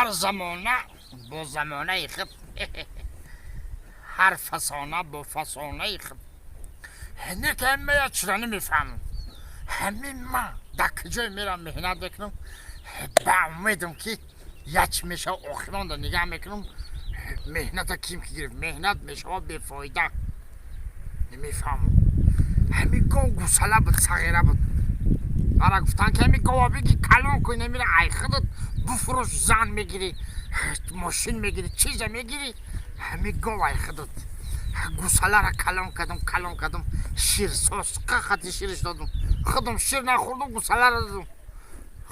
Ҳар замона бо замонаи худ, ҳар фасона бо фасонаи худ. Не ки ҳамая чиро намефаҳмам. Ҳамин ман дар куҷое мерам меҳнат мекунам, ба умедам ки як чи мешава, охиронда нигаҳ мекунам, меҳната ким ки гирифт, меҳнат мешава бефоида. Намефаҳмам. Ҳамин гов гусала буд, сағира буд. Мара гуфтанд ки ҳамин гова биги калон кун, намира ай худат буфурӯш, зан мегирӣ, мошин мегирӣ, чиза мегирӣ. Ҳамин гов ай худат. Гусалара калон кардам, калон кардам, ширсоз қахати шириш додам. Худам шир нахӯрдам, гусалара додам.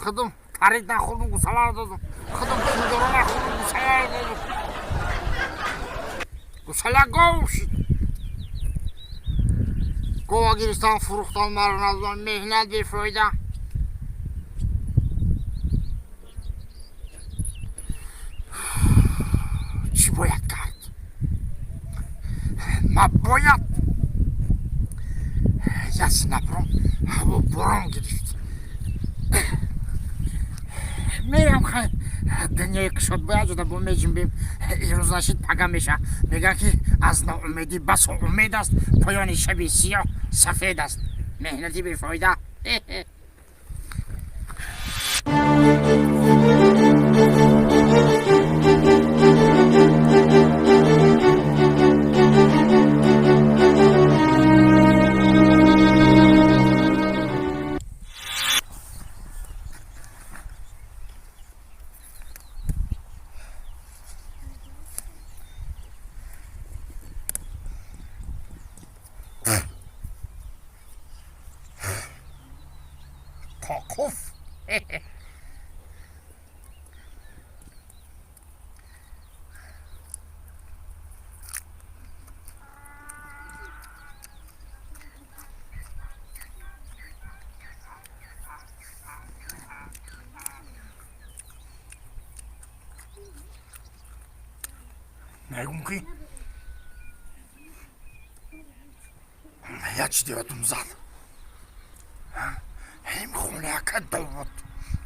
Худам тарид нахӯрдам, гусалара додам. Худам помидоро нахӯрдам, гусалара додам. Гусала гов шуд. Гова гирифтам, фурӯхтам, маро надодам, меҳнат бефоида. Чӣ бояд кард? Ман бояд яс набром, ҳаво борон гирифт. Мерам, хай, дунёи кушод бояд ҷуда бо меҷунбем. Ирӯз нашид, пага меша. Мегӯянд ки аз ноумедӣ басо умед аст, поёни шаби сиёҳ сафед аст. Меҳнати бефоида. Қоқуф. Мегум ки як чиз ёдум зад. Ҳем хонака Довуд,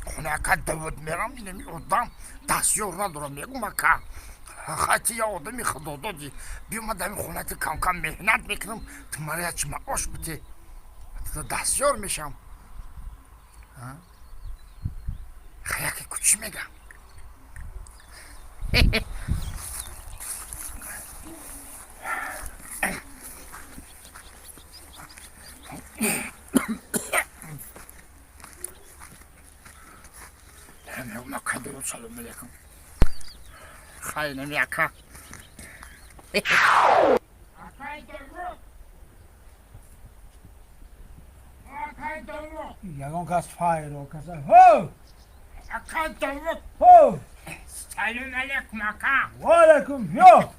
хонака Довуд мерам, инами одам дастёр надорам. Мегум, ака, хати я одами худододӣ, биёма дар ин хонати кам-кам меҳнат мекунам, ту мара як чи маош бите, дастёр мешам. Хаяки ку чӣ мегам? Мегум, ака Довуд, салом алейкум. Хай, нами ака. Акай Довуд! Акай Довуд! Ягон кас файро каса. Ҳо! Акай Довуд! Ҳо! Салом алейкум, ака! Ва алайкум. Ё!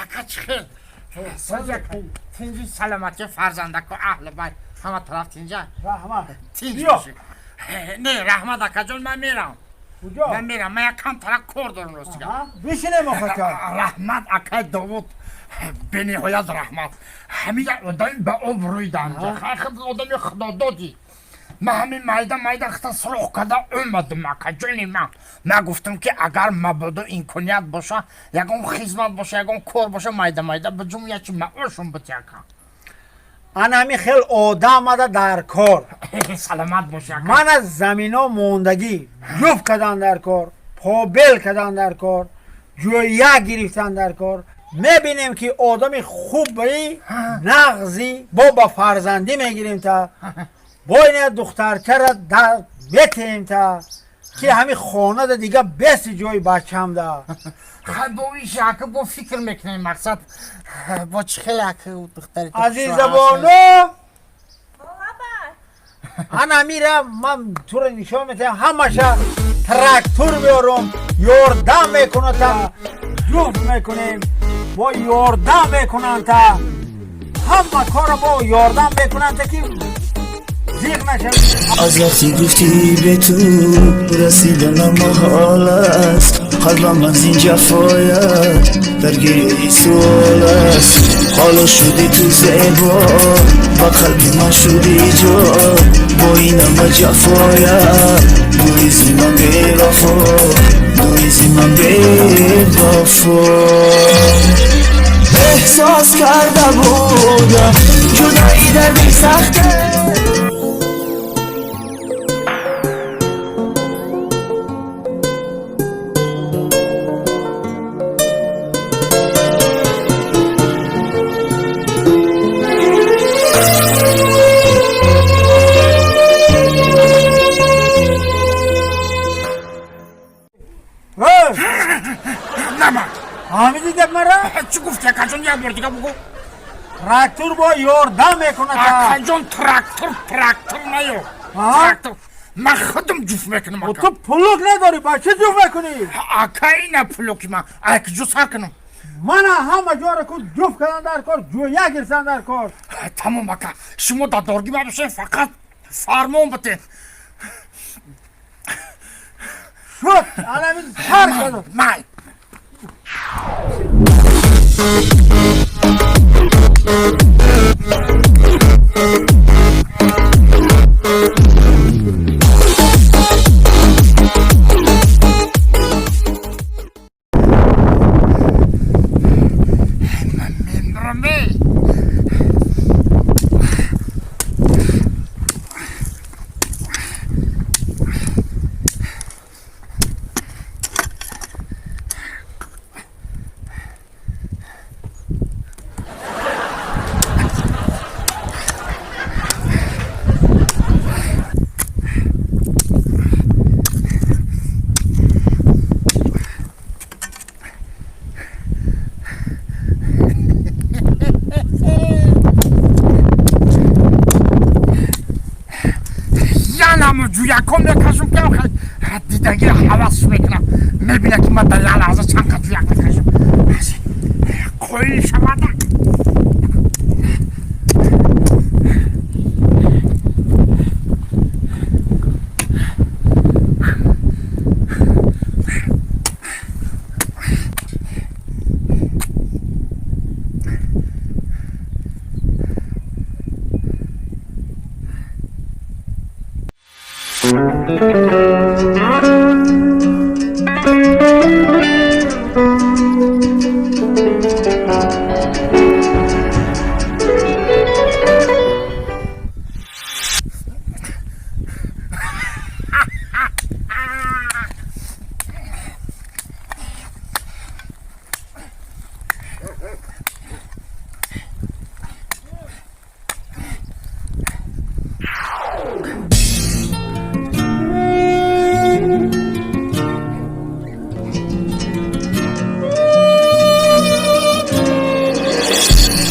Ака, чӣ хел? Тинҷи, саломатӣ, фарзандаку, аҳли байт, ҳама тараф тинҷа? Раҳмат. Тинҷ Биё. бошӣ. Не, раҳмат, акаҷон, ман мерам. Куҷо? Ман мерам, ман як камтарак кор дорам, ростига. Аҳа, бишинем охака. Раҳмат, акай Довуд, бениҳоят раҳмат. Ҳамин як одами ба обрӯй дамҷа, худ одами худододӣ. Ман ҳамин майда майда хита суроғ карда омадам, акаҷони ман. Ман гуфтам ки агар мабодо имконият боша, ягон хизмат боша, ягон кор боша, майда майда биҷум, ячи маошум бити, ака. Ана ҳамин хел одамада дар кор. Саломат боши, ака. Ман аз замино мондагӣ ҷуфт кардан дар кор, побел кардан дар кор, ҷӯя гирифтан дар кор. Мебинем ки одами хубаи нағзи бо ба фарзандӣ мегирем та бо ина духтарчара метеҳем та ки ҳамин хонада дига беси ҷои бачамда. Хай, бо иши ака бо фикр мекунем, мақсад бо чӣ хел, ака, духтари ту? Азизабону, ана мира ман туро нишон метиҳам, ҳамаша трактор меорам, ёрдам мекуната, ҷуфт мекунем, бо ёрдам мекунанта, ҳама корро бо ёрдам мекунанта ки зиқ нашавӣ. Аз вақти гуфтӣ бе ту расиданам маҳол аст, қалбам аз ин ҷафоят дар гирёи суол аст. Ҳоло шудӣ ту зебо, ба қалби ман шудӣ ҷо, бо ин ҳама ҷафоят. دوری ز من بی وفا، دوری ز من بی وفا. احساس کرده بودم جدایی دردی سخته. Фаҳмидӣ гап мара? Чӣ гуфти, акаҷон? Як бор дига бугӯ. Трактор бо ёрдам мекунад. Акаҷон, трактор трактор наё, трактор ман худам ҷуфт мекунам. Ту плуг надорӣ, ба чӣ ҷуфт мекунӣ? Ака, ина плуги ман, акҷо сар кунам? Мана ҳама ҷоро ку ҷуфт кардан дар кор, ҷӯя гирифтан дар кор. Тамом, ака, шумо дар доргӣ мабошед, фақат фармон битед. Шуд, анамин сар кардам. Май. Ҷӯякҳо мекашам, ки дидаги ҳавас мекунам, мебина, ки ман дар як лаҳза чанд қа ҷӯяк мекашам, қоил шавада.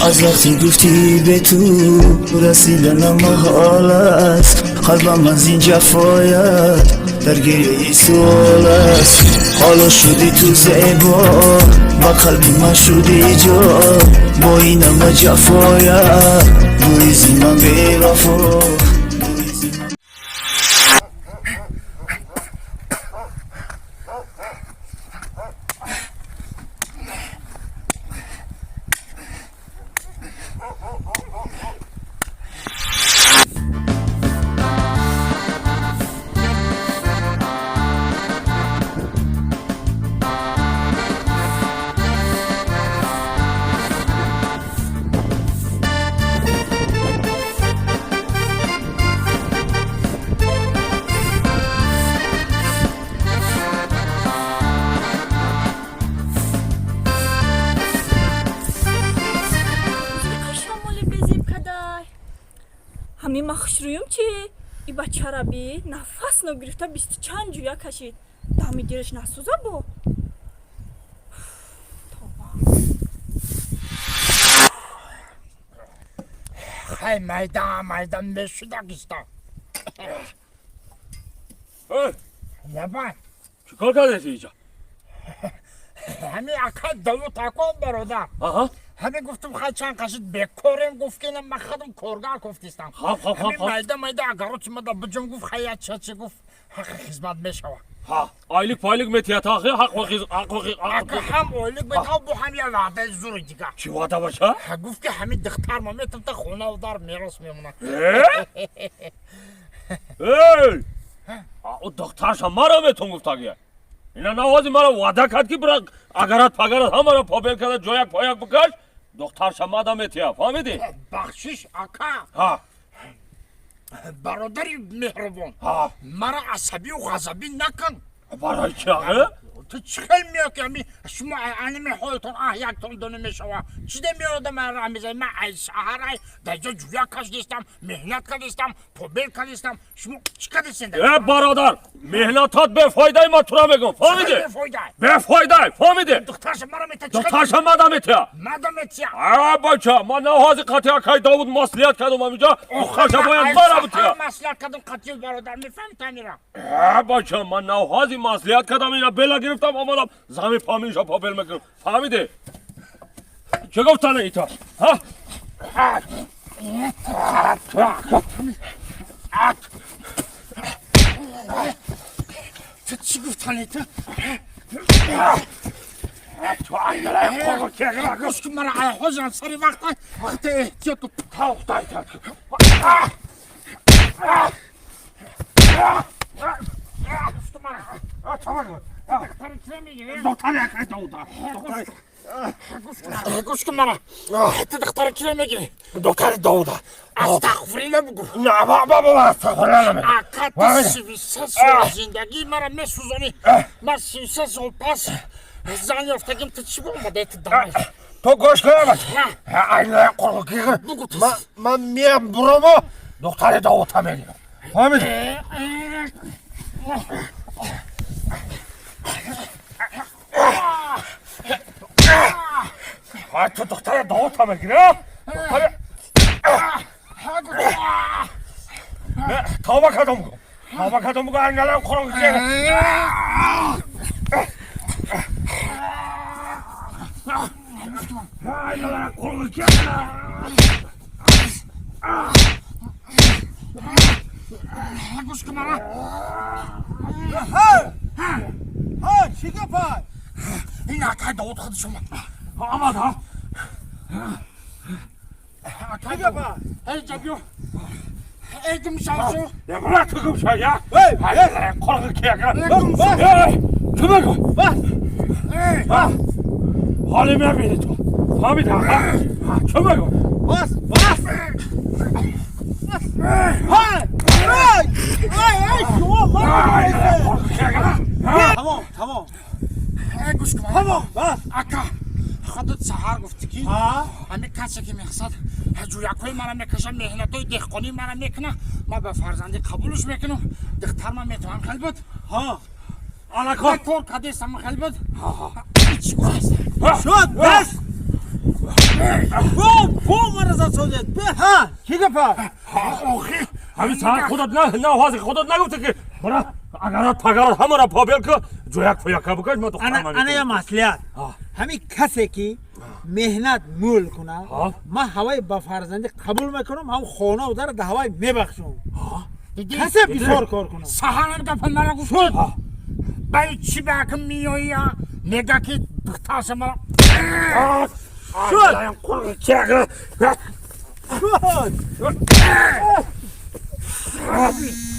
از وقتی گفتی به تو رسیدنم محال است، قلبم از این جفایت در گریه سوال است. حالا شدی تو زیبا، با قلب من شدی جا، با این همه جفایت دوری ز من بی وفا. Ҳамин ма хушрӯюм чи и бачараби нафас ногирифта бисту чанд ҷӯя кашид, дами дилаш насӯза бо. Тоба. Хай, майда майда мешуда гиста. Лабай. چیکار کردی اینجا؟ ҳами ака Давуд акон, бародар. Ҳами гуфтум, хай, чанд қашид бекорем, гуфт, ки ман худам коргар гуфтистам. Хоб, хоб, хоб. Ҳами майда майда агароти мада биҷум, гуфт, хай, чачи, гуфт, ҳаққи хизмат мешава. ҳа, айлик пайлик метиҳад, ҳаққи ҳаққи. Ака, ҳам ойлик метав, бо ҳам я ваъдаи зури дига. Чӣ ваъда баша? Гуфт, ки ҳами духтар ма метам, та хонаву дар мерос мемонад. Эй, духтарша маро метон гуфтагия. Ина навози маро ваъда кард ки бира агарат пагарат ҳамаро побел карда ҷояк пояк бикаш, духтарша мада метия, фаҳмидӣ? Бахшиш ака. Ҳа. Бародари меҳрубон. Ҳа. Маро асабию ғазабӣ накун. Барои чӣ охи? Ту чӣ хел меё ки ами шумо аними ҳолтон аҳ яктон доно мешава? Чӣ де меода ман раҳ мезанӣ? Ман ай саҳар ай дар ҷо ҷӯя кашдистам, меҳнат кардистам, побел кардистам. Шумо чӣ кардистен? Э бародар, меҳнатат бефоидаи ман тура мегӯм, фаҳмидӣ? Бефоида. Бефоидай, фаҳмидӣ? Духтарша маро мета чӣ Духтарша мада метия. Мада метия. А бача, ман навҳози қатъи акай Довуд маслиҳат кардам ҳаминҷа, духтарша бояд мара бутия. Маслиҳат кардам қатъи бародар, мефаҳмӣ тамира? Э бача, ман навҳози маслиҳат кардам, ина бела гирифтам, омадам зами паминша побел мекунам. Фаҳмидӣ? Чӣ гуфтане ита? Ҳа? Ту чӣ гуфтане ту? Гӯш кун мара, ай ҳозирам сари вақта вақте эҳтиёт кун. Гӯш кун мара, ту духтари киро мегирӣ? Духтари Довуда. Астағфирилла бугӯ. На, астағфирилла намегӯ. Ака, ту 33 сол зиндагии мара месӯзонӣ. Ман 33 сол пас зан ёфтагим, ту чӣ омадаи ту дамай? Ту гӯш кун бача. Айнаи қурғи. Бугӯ ту. Ман меям буромо, духтари Довуда мегирам. Фаҳмидӣ? Ту духтари Довуда мегирӣ? Духтари тавба кардам бугӯ. Тавба кардам бугӯ, айналаи қурғи. Айналаи қурғи. Гӯш кун мара. Ҳа, чӣ гапа? Ин акай Довуд худаш омад. Омад, ҳа? Чӣ гапа? Эй ҷабиё. Эй гумшавшу. Я бира ту гумша, я. Эй, Айналаи қурғи кияган. Бас! Эй, ту мегӯ. Бас! Ҳа? Ҳоле мебинӣ ту. Фаҳмидӣ, ҳа? Чӣ мегӯ? Бас! Бас! Ҳа! Эй! Эй, эй, шумо маро Айналаи қурғи кияган. Тамом, тамом. Эй гӯш кун мара. Тамом, бас. Ака, худат саҳар гуфтӣ ки Ҳа? ҳамин касе ки мехсад ҷӯякҳои мара мекаша, меҳнатҳои деҳқонии мара мекуна, ман ба фарзандӣ қабулш мекунам, духтар ман метавонам хел буд. Ҳа. Ана Кор кор. кор кардестам хел буд. Ҳеч гуфтаст. Шуд, бас! Бо, бо маро засозед. Бе, ҳа, чӣ гапа? Охи, ҳамин саҳар худат на навҳози худат нагуфтӣ ки бира агарат пагарат ҳамаро побел ку, ҷӯяк фӯяка бикаш, ман духтар Ана, ана я маслиҳат. Ҳа. Ҳамин касе ки меҳнат мӯл кунад, Ҳа. ман ҳавай ба фарзандӣ қабул мекунам, ҳам хонаву дар да ҳавай мебахшам. Дидӣ? Касе бисёр кор кунад. Саҳарам гапа мара гуфт. Шуд. Бай чӣ ба ки меоя, мега ки духтарша мара. Шуд. Қурғи кияган. Шуд.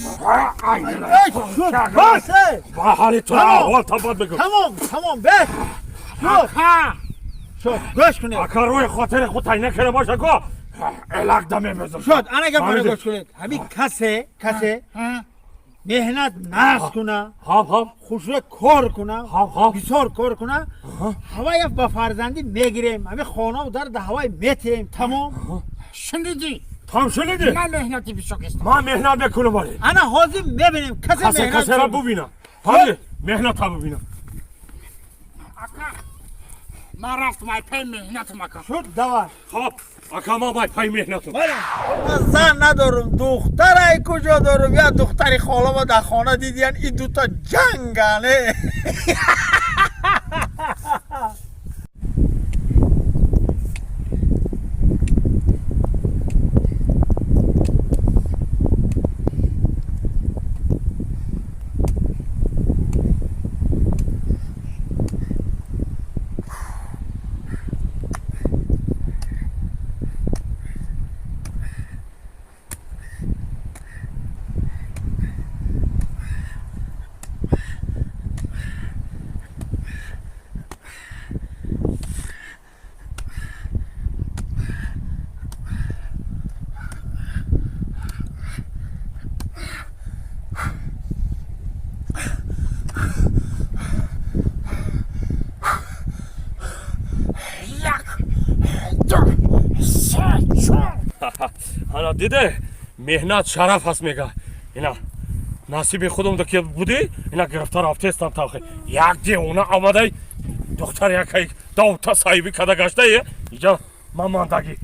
Эй, шуд. Бас, эй. Ба ҳоли ту аҳвол табад мекун. Тамом, тамом, бес. Шуд. Ака, Шуд. Гӯш кунед. Ака рӯи хотири худ тай накарда боша ку, элак да мебезам. Шуд, ана гапа Фаҳмидӣ? гӯш кунед. Ҳамин касе, касе меҳнат нағз куна, Ҳам, ҳам. хушрӯ кор куна, Ҳам, ҳам. бисёр кор куна, ҳавая ба фарзандӣ мегирем, ҳамин хонаву дар да ҳавай метиҳем, тамом. Шунидӣ? Там шунидӣ? Ман меҳнати бисёр кистам. Ман меҳнат мекунам вале. Ана ҳозир мебинем касе Касе меҳнат касера кунад. бубинам. Фаҳмидӣ? Меҳната бубинам. Ака, ман рафтам ай пай меҳнатам ака. Шуд, давай. Хоб, ака ман бай пай меҳнатам. Бале. Ман зан надорум, духтарай куҷо дорум? Я духтари холама дар хона дидиян, ин дута ҷанган, э. Ана диде, меҳнат шараф аст мега. Ина насиби худам да ки буди, ина гирифта рафтестам тавхи. Як девона омадай, духтар якай давта соҳибӣ када гаштае, иҷа ман мандагӣ.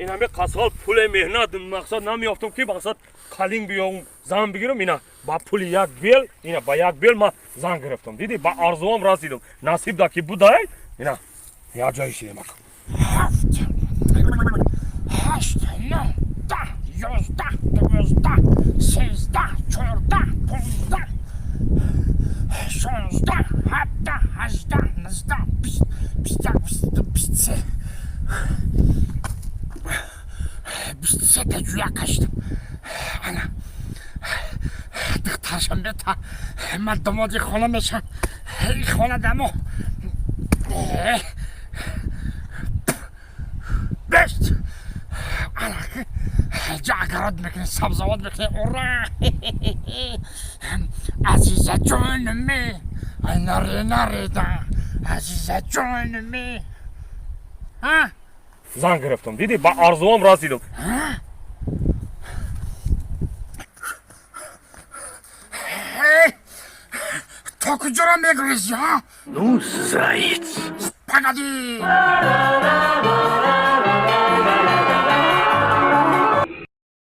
Ин ҳами қасол пули меҳнат мақсад намеёфтам, ки мақсад калин биём, зан бигирам. Ина ба пули як бел, ина ба як бел ман зан гирифтам. Диди, ба арзуам расидам. Насиб да ки будай, ина як ҷои шидем. Ҳафт, ҳашт, нӯ, 10, 11, 12, 13, 14, 15, 16, 17, 18, 19, 20, 21, 22, 23, 23 та ҷӯя кашидам. Ана духтаршам бета, ман домоди хона мешам. Ин хона дамо бест. Ана ҷа огород мекунем, сабзавот мекунем. Ура, азизаҷонми, наре нареда, азизаҷонми. Зан гирифтам, диди, ба арзуам расидам. То куҷоро мегурезӣ, ҳа? Ну, заяц. Погоди.